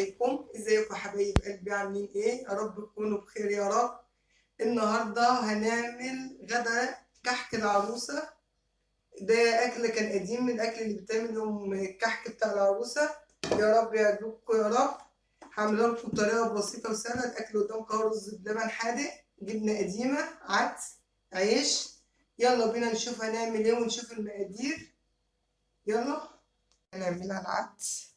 عليكم. ازيكم يا حبايب قلبي؟ عاملين ايه؟ يا رب تكونوا بخير يا رب. النهارده هنعمل غدا كحك العروسة. ده اكل كان قديم، من الاكل اللي بتعمل يوم الكحك بتاع العروسة. يا رب يعجبكم يا رب. هعمله لكم بطريقة بسيطة وسهلة. الاكل قدامكم رز بلبن حادق، جبنه قديمة، عدس، عيش. يلا بينا نشوف هنعمل ايه ونشوف المقادير. يلا هنعملها العدس.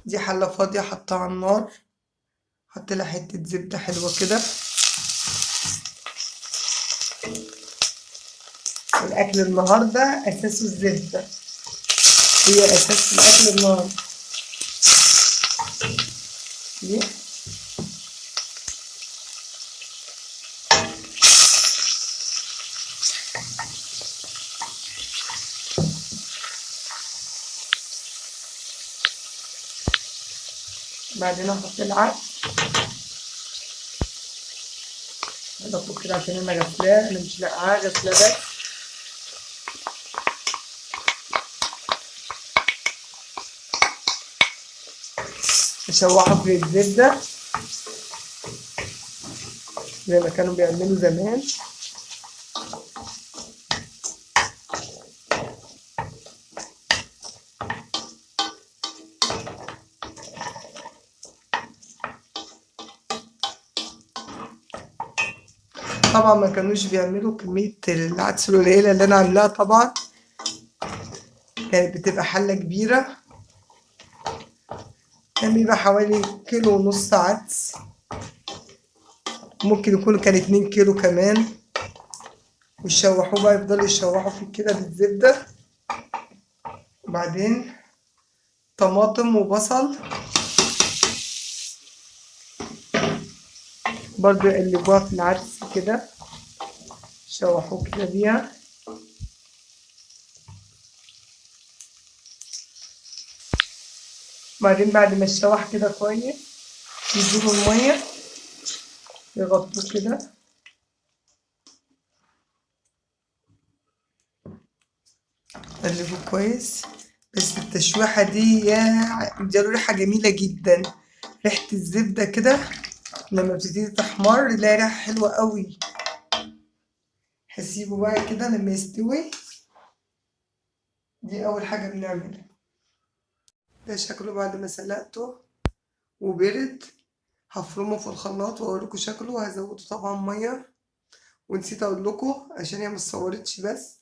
دي حله فاضية حطها على النار، حط لها حتة زبدة حلوة كده. الاكل النهارده اساسه الزبدة، هي اساس الاكل النهارده. دي بعدين احط العدس، اضغطه كده عشان انا غسلاه، انا مش لاقعاه، غسلاه بس. اشوحه في الزبدة زي ما كانوا بيعملوا زمان. طبعا ما كانوش بيعملوا كمية العدس القليلة اللي انا عاملاها، طبعا كانت بتبقى حلة كبيرة، كان بيبقى حوالي 1.5 كيلو عدس، ممكن يكون كان 2 كيلو كمان. ويشوحوه بقى، يفضلوا يشوحوا فيه كده بالزبدة. وبعدين طماطم وبصل برضو يقلبوها في العدس كده، شوحوه كده بيها. بعدين بعد ما اتشوح كده كويس يديله المية، يغطوه كده. قلبوه كويس. بس التشويحة دي يا مدياله ريحة جميلة جدا، ريحة الزبدة كده لما بتبتدي تحمر لها ريحة حلوة قوي. هسيبه بقى كده لما يستوي. دي اول حاجة بنعملها. ده شكله بعد ما سلقته وبرد. هفرمه في الخلاط واوريكم شكله، وهزوده طبعا مية. ونسيت اقول لكم عشان هي ما اتصورتش، بس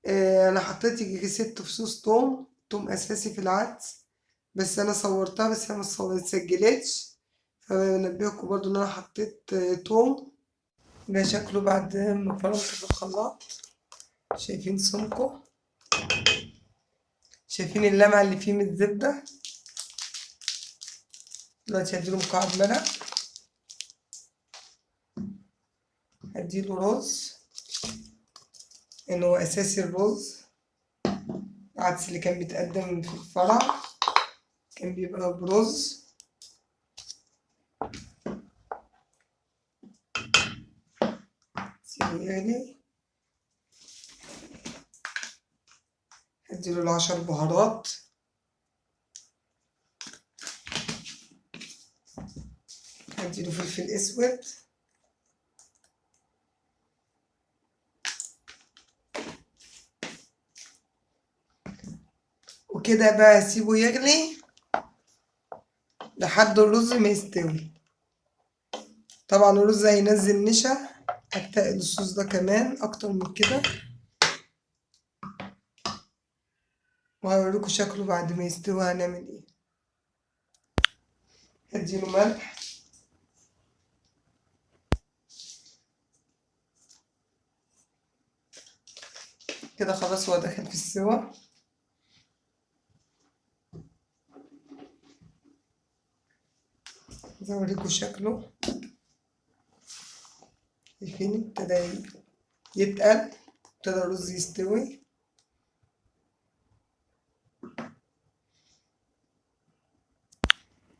انا حطيت يجي 6 فصوص توم، توم اساسي في العدس، بس انا صورتها بس هي ما اتسجلتش، فبنبهكم برضو ان انا حطيت توم. ده شكله بعد ما فرمته في الخلاط. شايفين سمكة؟ شايفين اللمعة اللي فيه من الزبدة؟ دلوقتي هديله مكعب مرق، هديله رز لانه هو اساسي الرز. العدس اللي كان بيتقدم في الفرح كان بيبقى برز. سيبه يغلي. هديله 10 بهارات، هديله فلفل اسود، وكده بقى هسيبه يغلي لحد الرز ما يستوي. طبعا الرز هينزل نشا، هتقل الصوص ده كمان اكتر من كده، وهوريكم شكله بعد ما يستوي هنعمل ايه. هديله ملح، كده خلاص هو داخل في السوا. عايزه اوريكم شكله. شايفين ابتدى يتقل، ابتدى الرز يستوي.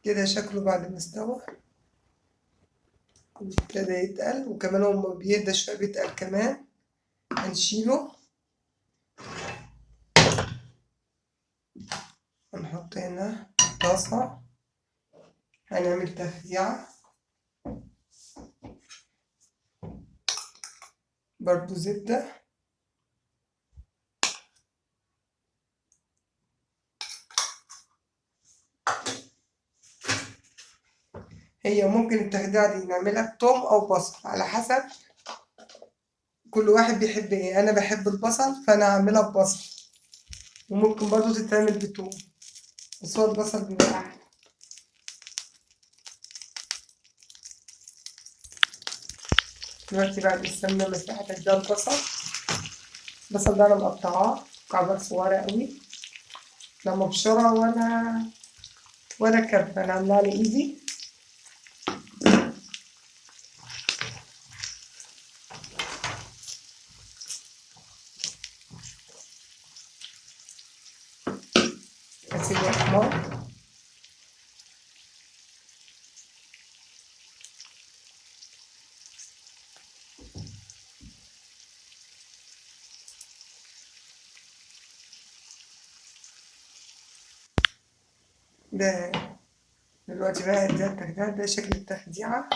كده شكله بعد ما استوى ابتدى يتقل، وكمان هو بيهدى شوية بيتقل كمان. هنشيله، هنحط هنا طاسه هنعمل تخديعة برضو زبدة، هي ممكن التخديعة دي نعملها بتوم أو بصل على حسب كل واحد بيحب ايه. أنا بحب البصل فأنا هعملها ببصل، وممكن برضو تتعمل بتوم، بس هو البصل بيبقى أحلى. دلوقتي بعد السمنة مساحة ده البصل، البصل ده أنا مقطعاه مكعبات صغيرة قوي، لا مبشرة ولا كبة، أنا عاملاها على إيدي. أسيبه يحمر. ده دلوقتي بقى ده التخديعة، ده شكل التخديعة،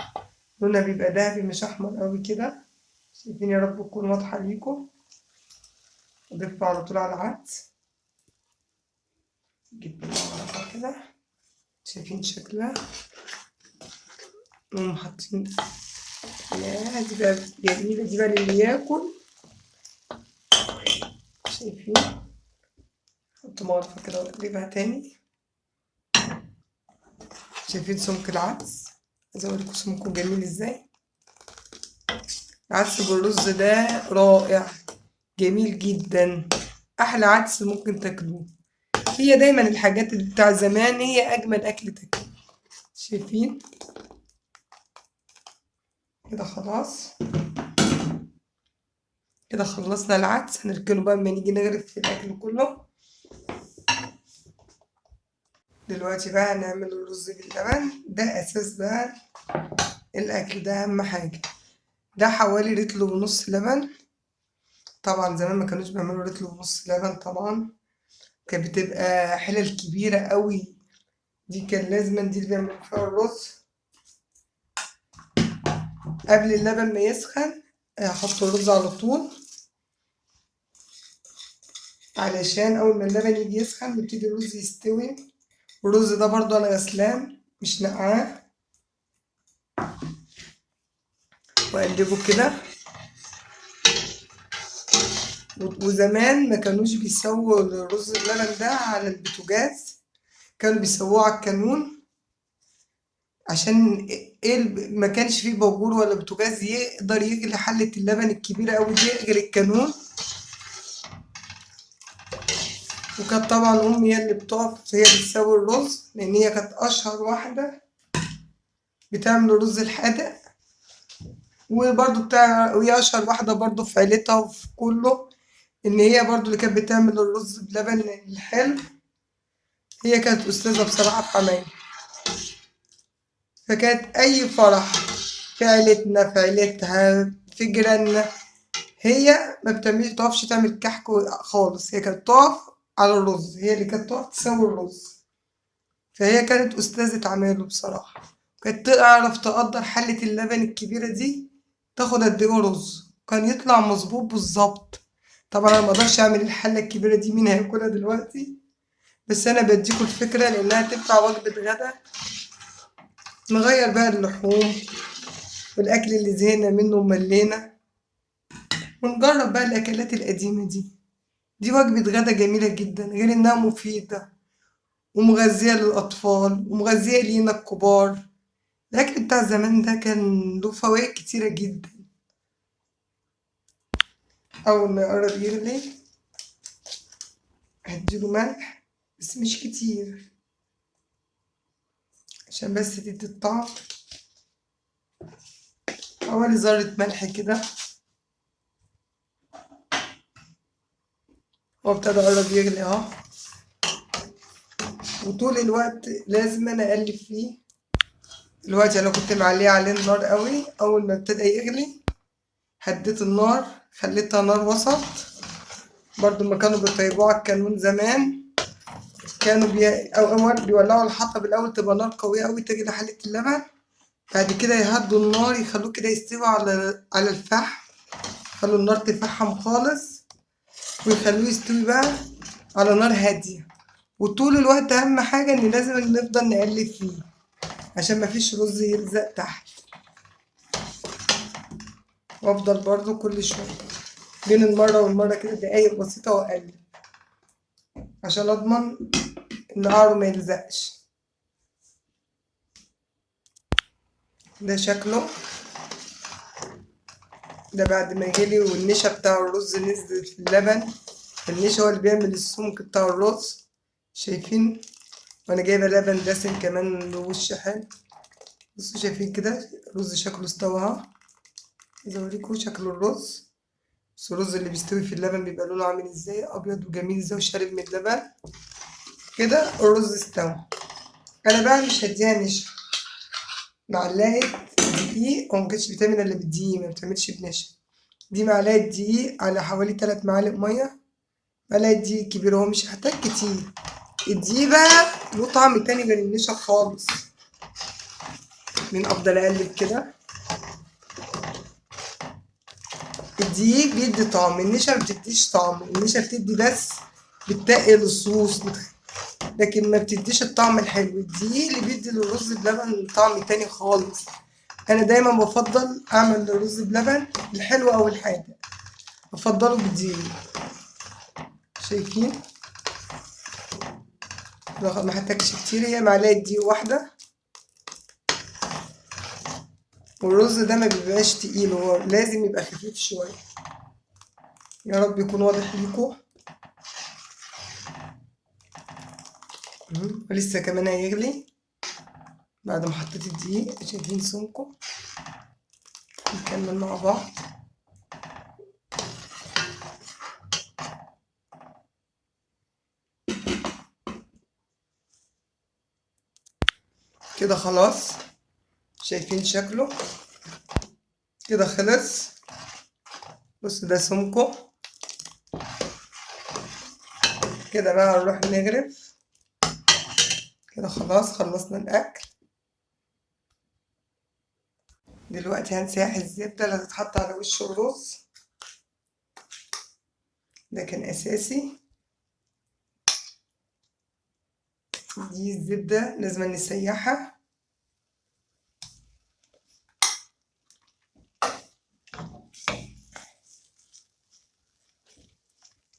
لونها بيبقى دهبي مش أحمر قوي كده. شايفين؟ يا رب تكون واضحة ليكم. أضيفها على طول على العدس، جيب معلقة كده، شايفين شكلها؟ نقوم حاطين، يا دي بقى جميلة، دي بقى للي ياكل. شايفين؟ حط مغرفة كده واقلبها تاني. شايفين سمك العدس؟ عايزة اوريكم سمكه جميل ازاي. العدس بالرز ده رائع، جميل جدا، احلى عدس ممكن تاكلوه. هي دايما الحاجات اللي بتاع زمان هي اجمل اكل تاكله. شايفين كده؟ خلاص كده خلصنا العدس، هنركنه بقى اما نيجي نغرف في الاكل كله. دلوقتي بقى هنعمل الرز باللبن، ده اساس بقى الاكل، ده اهم حاجه. ده حوالي رتل ونص لبن. طبعا زمان ما كانوش بيعملوا رتل ونص لبن، طبعا كانت بتبقى حلل كبيره قوي، دي كان لازما دي اللي بيعملوا فيها الرز. قبل اللبن ما يسخن هحط الرز على طول، علشان اول ما اللبن يجي يسخن يبتدي الرز يستوي. الرز ده برضو انا غسلاه مش نقعاه، واقلبه كده. وزمان ما كانوش بيسووا الرز اللبن ده على البوتاجاز، كانوا بيسووه على الكانون، عشان ايه؟ ما كانش فيه باجور ولا بوتاجاز يقدر يغلي حلة اللبن الكبيرة قوي دي غير الكانون. وكانت طبعا امي هي اللي بتقف هي اللي بتسوي الرز، لان هي كانت اشهر واحدة بتعمل الرز الحادق، وبرضو بتاع، وهي اشهر واحدة برضو في عيلتها وفي كله، ان هي برضو اللي كانت بتعمل الرز بلبن الحلو. هي كانت استاذة بصراحة في حماية، فكانت اي فرح في عيلتنا في عيلتها في جيراننا هي ما بتعملش، تقفش تعمل كحك خالص، هي كانت تقف على الرز، هي اللي كانت تقف تسوي الرز. فهي كانت أستاذة عماله بصراحة، كانت تعرف تقدر حلة اللبن الكبيرة دي تاخد قد ايه رز، كان يطلع مظبوط بالظبط. طبعا انا ما اقدرش اعمل الحلة الكبيرة دي، مين هياكلها دلوقتي؟ بس انا بديكوا الفكرة لانها تنفع وجبة غدا. نغير بقى اللحوم والاكل اللي زهقنا منه وملينا، ونجرب بقى الاكلات القديمة دي. دي وجبة غدا جميلة جدا، غير انها مفيدة ومغذية للأطفال ومغذية لينا الكبار. الأكل بتاع زمان ده كان له فوائد كتيرة جدا. أول ما يقرب يغلي هديله ملح، بس مش كتير عشان بس تدي الطعم، حوالي ذرة ملح كده. هو ابتدى يقرب يغلي اهو، وطول الوقت لازم انا اقلب فيه. دلوقتي انا كنت معليه عليه النار قوي، اول ما ابتدى يغلي هديت النار، خليتها نار وسط، برضو ما كانوا بيطيبوه على الكانون زمان. كانوا أول بيولعوا الحطب الأول، تبقى نار قوية أوي تجي لحلة اللبن، بعد كده يهدوا النار يخلوه كده يستوي على الفحم، يخلوا النار تفحم خالص ويخلوه يستوي بقى على نار هادية. وطول الوقت أهم حاجة إن لازم نفضل نقلب فيه عشان مفيش رز يلزق تحت. وأفضل برضو كل شوية بين المرة والمرة كده دقايق بسيطة وأقلب عشان أضمن إن قعره ما يلزقش. ده شكله ده بعد ما غلي والنشا بتاع الرز نزل في اللبن. النشا هو اللي بيعمل السمك بتاع الرز، شايفين؟ وانا جايبه لبن دسم كمان بوش حلو. بصوا شايفين كده الرز شكله استوى اهو، عايزه اوريكم شكل الرز. بس الرز اللي بيستوي في اللبن بيبقى لونه عامل ازاي، ابيض وجميل ازاي وشارب من اللبن كده. الرز استوى. انا بقى مش هديها نشا، معلقه دقيق، وما كانتش بتعمل الا بالدقيق، ما بتعملش بنشا. دي معلقه دقيق على حوالي 3 معالق مية، معلقه دقيق كبيرة، هو مش هحتاج كتير. الدقيق بقى له طعم تاني غير النشا خالص. من افضل اقلب كده. الدقيق بيدي طعم، النشا ما بتديش طعم، النشا بتدي بس بتتقل الصوص، لكن ما بتديش الطعم الحلو. الدقيق اللي بيدي للرز بلبن طعم تاني خالص. انا دايما بفضل اعمل الرز بلبن الحلو او الحادق، بفضله بالدقيق. شايفين؟ ما احتاجش كتير، هي معلقه دقيق واحدة. والرز ده ما بيبقاش تقيل، هو لازم يبقى خفيف شوية. يا رب يكون واضح ليكم. ولسه كمان هيغلي بعد ما حطيت الدقيق. شايفين سمكة؟ نكمل مع بعض. كده خلاص، شايفين شكله كده خلص. بصوا ده سمكة كده. بقى هنروح نغرف كده. خلاص خلصنا الاكل. دلوقتي هنسيح الزبدة اللي هتتحط على وش الرز، ده كان اساسي. دي الزبدة لازم نسيحها.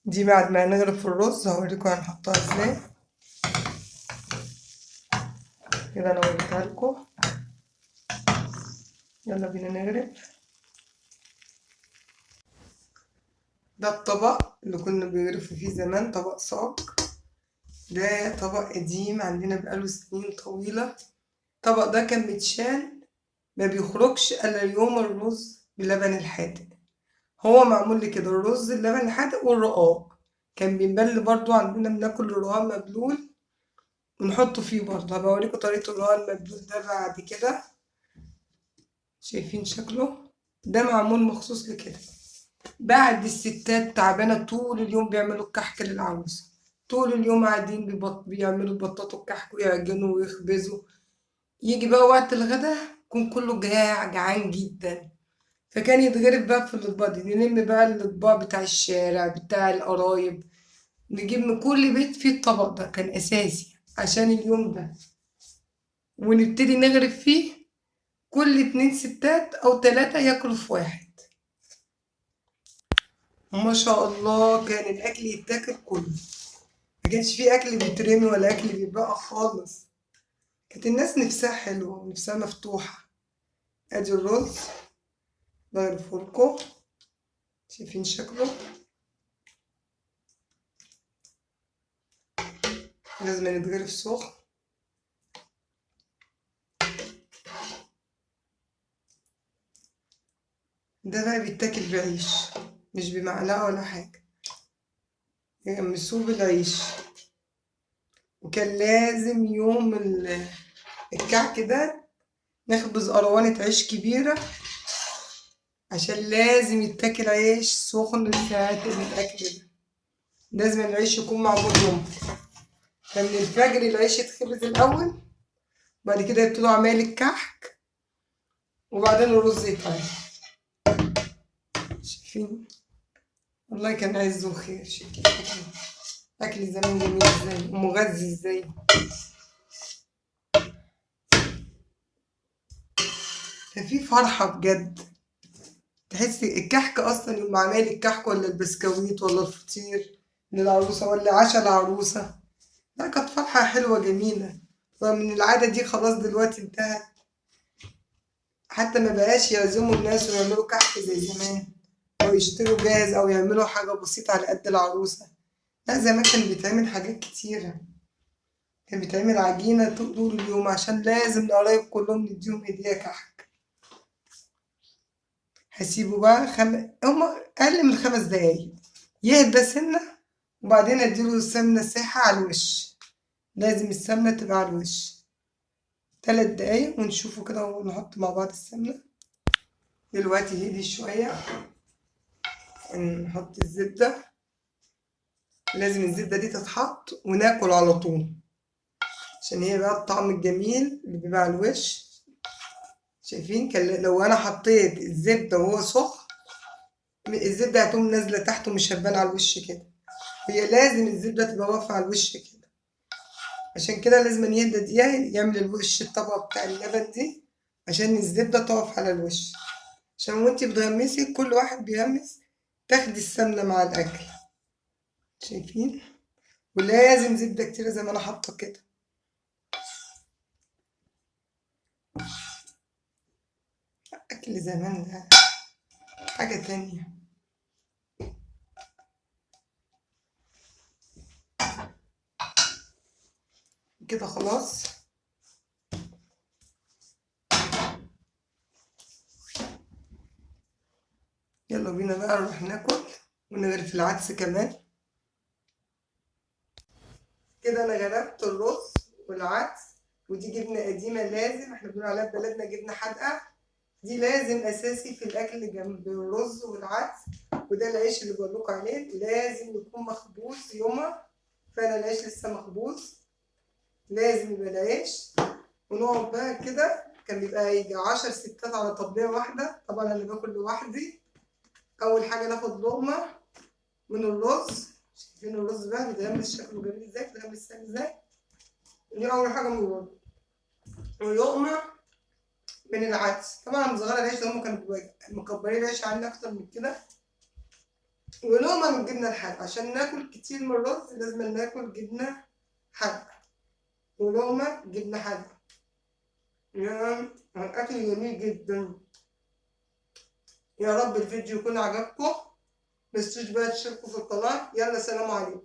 دي بعد ما نغرف الرز هوريكم هنحطها ازاي. كده انا وريتها لكم. يلا بينا نغرف. ده الطبق اللي كنا بنغرف فيه زمان، طبق صاج. ده طبق قديم عندنا بقاله سنين طويلة. الطبق ده كان متشال، ما بيخرجش الا يوم الرز بلبن الحادق. هو معمول لي كده الرز اللبن الحادق والرقاق كان بينبل برضو عندنا، بناكل الرقاق مبلول ونحطه فيه برضو. هبقى اوريكم طريقة الرقاق المبلول ده بعد كده. شايفين شكله؟ ده معمول مخصوص لكده. بعد الستات تعبانة طول اليوم بيعملوا الكحك للعروسة، طول اليوم قاعدين بيعملوا بطاطا الكحك ويعجنوا ويخبزوا. يجي بقى وقت الغدا يكون كله جعان جدا، فكان يتغرف بقى في الاطباق دي. نلم بقى الاطباق بتاع الشارع بتاع القرايب، نجيب من كل بيت فيه الطبق ده، كان اساسي عشان اليوم ده. ونبتدي نغرف فيه، كل 2 ستات او 3 ياكلوا في واحد. ما شاء الله كان الاكل يتاكل كله، ما كانش فيه اكل بيترمي ولا اكل بيتبقى خالص. كانت الناس نفسها حلوة ونفسها مفتوحة. ادي الرز بغرفه لكم، شايفين شكله؟ لازم يتغرف سخن. ده بقى بيتاكل بعيش، مش بمعلقه ولا حاجة، يغمسوه بالعيش. وكان لازم يوم الكعك ده نخبز قروانة عيش كبيرة، عشان لازم يتاكل عيش سخن ساعة الأكل ده. لازم العيش يكون معمول يوم. كان من الفجر العيش يتخبز الاول، بعد كده يبتدوا عمايل الكحك، وبعدين الرز يتعمل. شايفين؟ والله كان عز وخير. شايفين اكل زمان جميل ازاي ومغذي ازاي. كان في فرحة بجد، تحسي الكحك اصلا يوم عمايل الكحك ولا البسكويت ولا الفطير للعروسة ولا عشا العروسة، لا كانت فرحة حلوة جميلة. رغم ان العادة دي خلاص دلوقتي انتهت، حتى ما بقاش يعزموا الناس ويعملوا كحك زي زمان، او يشتروا جاهز، او يعملوا حاجة بسيطة على قد العروسة. لا زمان كان بيتعمل حاجات كتيرة، كان بيتعمل عجينة طول اليوم عشان لازم القرايب كلهم نديهم هدية كحك. هسيبه بقى هما اقل من 5 دقايق يهدى سنة، وبعدين اديله السمنة ساحة على الوش. لازم السمنة تبقى على الوش. 3 دقايق ونشوفه كده ونحط مع بعض السمنة. دلوقتي هدي شوية، نحط الزبدة. لازم الزبدة دي تتحط وناكل على طول، عشان هي بقى الطعم الجميل اللي بيبقى على الوش. شايفين؟ لو انا حطيت الزبدة وهو سخن، الزبدة هتقوم نازلة تحت ومش هتبان على الوش كده. هي لازم الزبدة تبقى واقفة على الوش كده، عشان كده لازم يهدى دقيقة يعمل الوش الطبقة بتاع اللبن دي، عشان الزبدة تقف على الوش، عشان وانتي بتغمسي كل واحد بيغمس تاخدي السمنة مع الأكل. شايفين؟ ولازم زبدة كتيرة زي ما أنا حاطة كده. أكل زمان ده حاجة تانية. كده خلاص. يلا بينا بقى نروح ناكل ونغرف العدس كمان. كده انا غرفت الرز والعدس، ودي جبنه قديمة لازم، احنا بنقول عليها في بلدنا جبنه حادقه، دي لازم اساسي في الاكل جنب الرز والعدس. وده العيش اللي بقول لكم عليه لازم يكون مخبوز يومها، فانا العيش لسه مخبوز، لازم يبقى العيش. ونقعد بقى كده، كان بيبقى يجي 10 ستات على طبليه واحدة، طبعا انا باكل لوحدي. اول حاجة ناخد لقمة من الرز، شايفين الرز بقى بيتغمس شكله جميل ازاي، بيتغمس ازاي، دي اول حاجة من الرز. ولقمه من العدس، طبعا انا مصغرة العيش ده، هم كانوا مكبرين العيش عندي اكتر من كده. ولقمه من الجبنة الحادقه، عشان ناكل كتير من الرز لازم ناكل جبنه حادقه، ولقمه جبنه حادقه. يعني الاكل جميل جدا. يا رب الفيديو يكون عجبكم، متنسوش بقى تشتركوا في القناة. يلا سلام عليكم.